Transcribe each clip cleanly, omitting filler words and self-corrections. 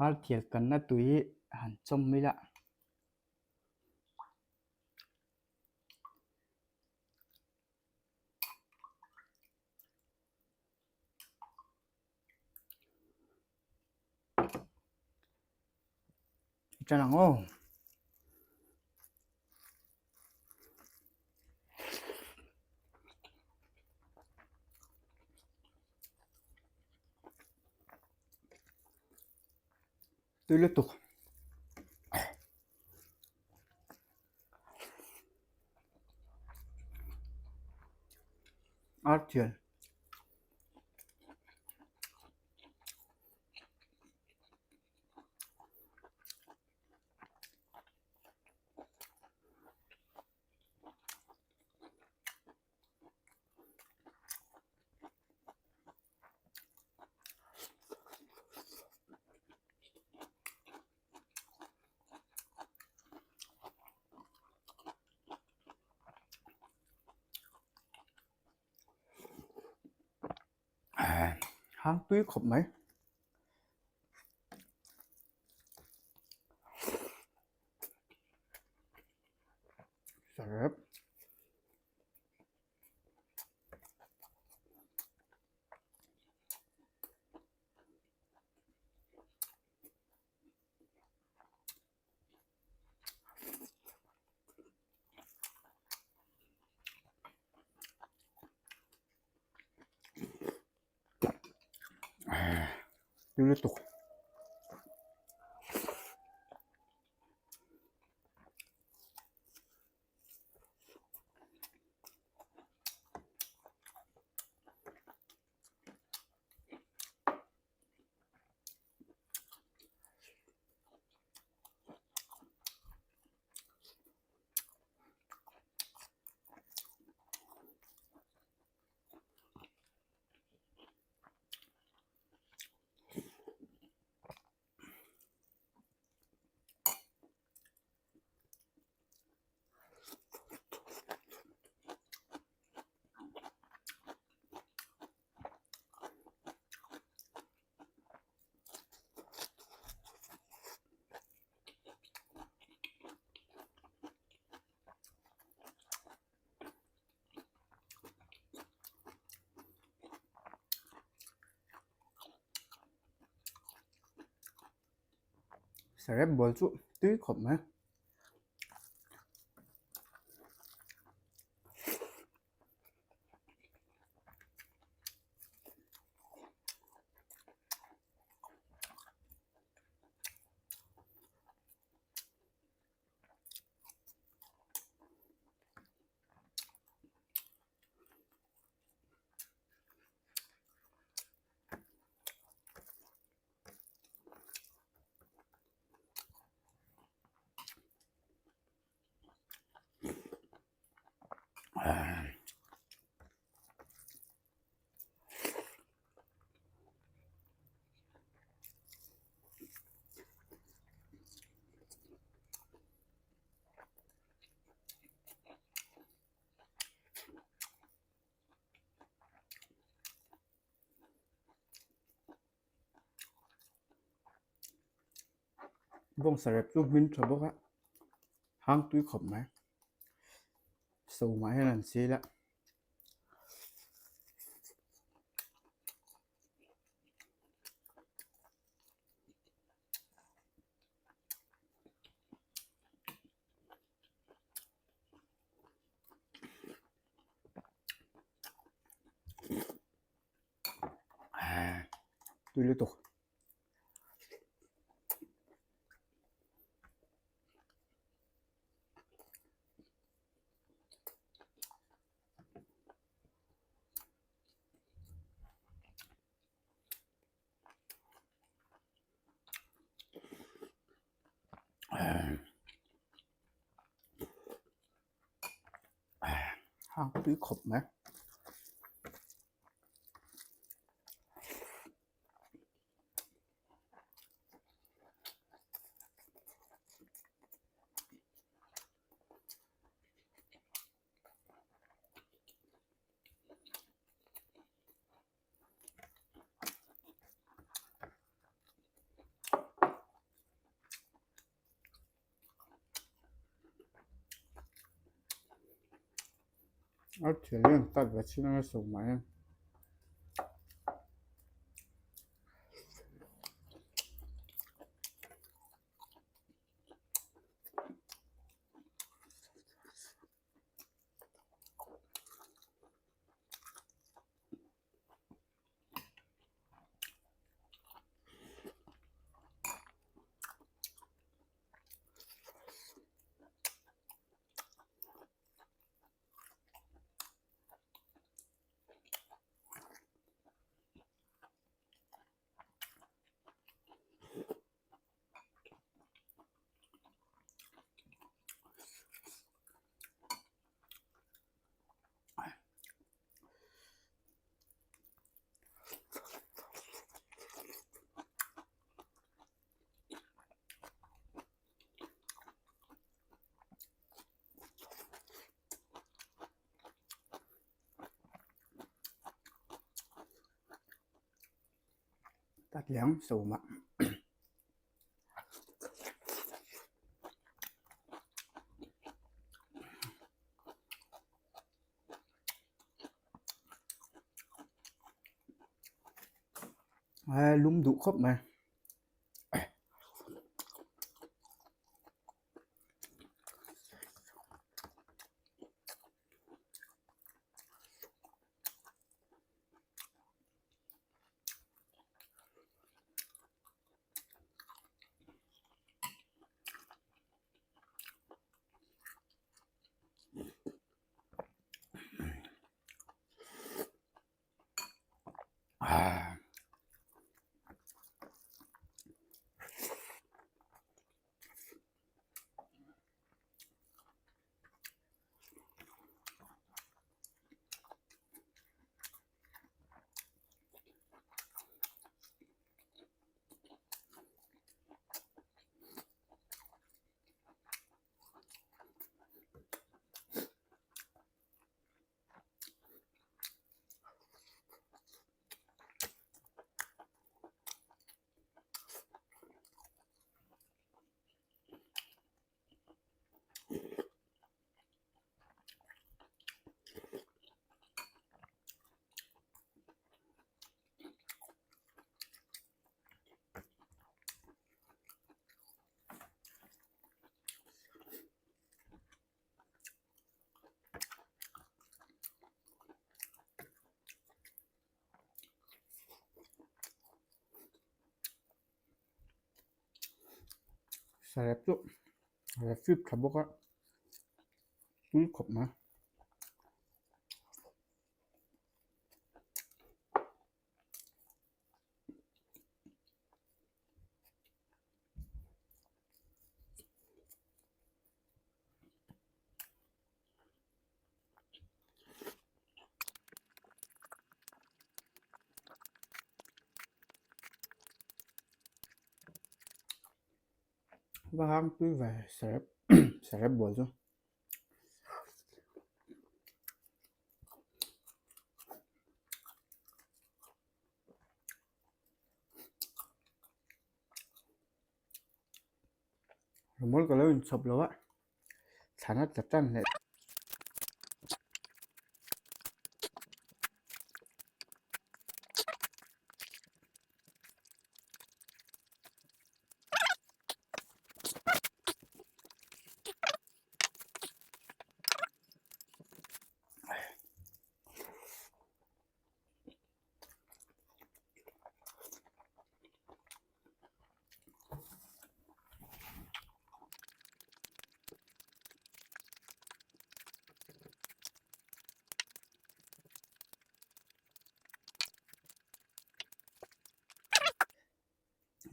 Arthial kanna tui hi han chawm ila. Ṭan ang aw. Tui lutuk. Arthial. Hang tui khawp mai. Sarep. Tui lutuk. Sarep bawl chu tui khawp mai. Bawngsa rep chu hmin tha bawk a hang tui khawp mai sawmah hian an sil a. Tui lutuk. Hang tui khawp mai. A thil hi an tat ve chin anga sawmah hian. ตัดเหลืองสูงอ่ะ Lum duh khawp mai. Sarep chu a fip tha bawk a tui khawp mai. Va hang tui ve sarep sarep bual chu. Rawmawl ka lo inchhawp lo a thlan a tla tan leh.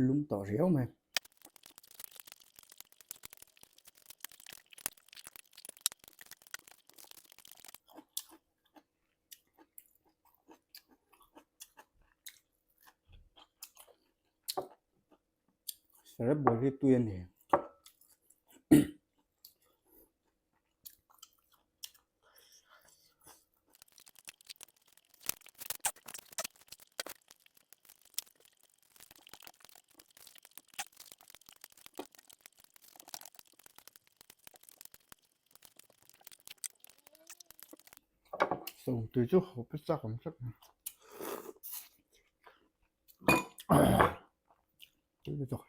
Lum tawh riau mai. Sarep bawr hi tui a ni. Sawngtui chu hawp a chak awm tlat mai. Tui lutuk.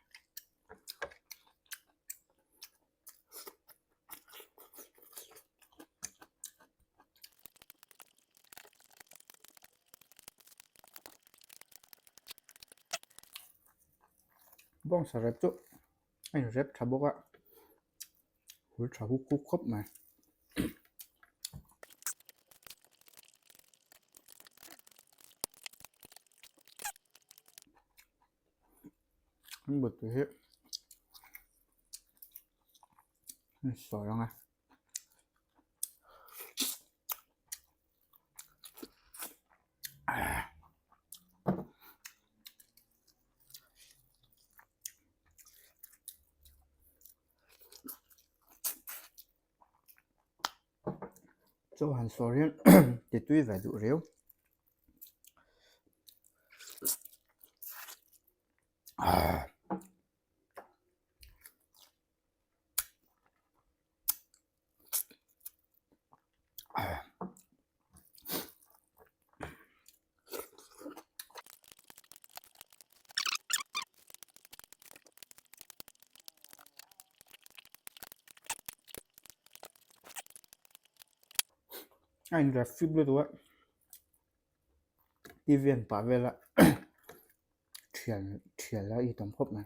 Bawngsa rep chu a inrep tha bawk a, hul tha huk huk khawp mai. An buatpui hi an sawi ang a. Chaw han sawr hian ti tui ve duh riau. A inrep fip lutuk a T V an pah vel a thian thian lai hi tam khawp mai.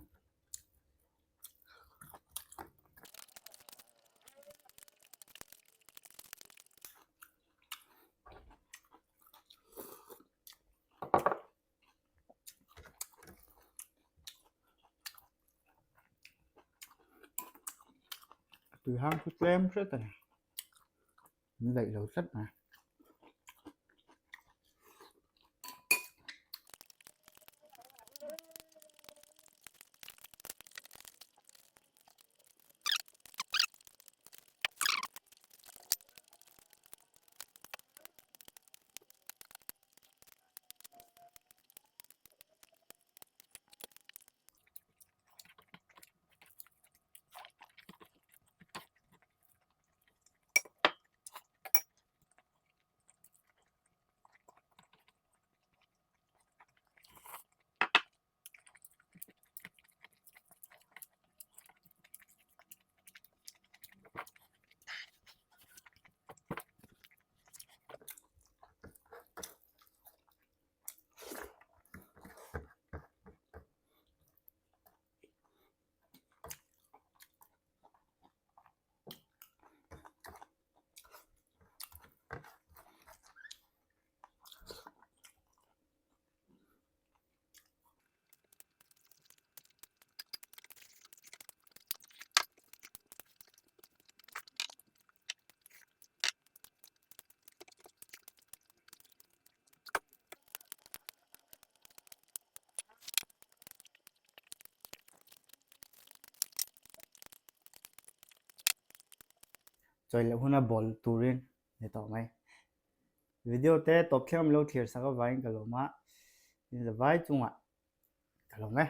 Tui hang chu tlem hret a ni an daih lo tlat mai. Chawi loh huna bawl turin ni tawh mai. Video te tawp thleng awm lo thlir sak avangin ka lawm a, in zavai chungah ka lawm e.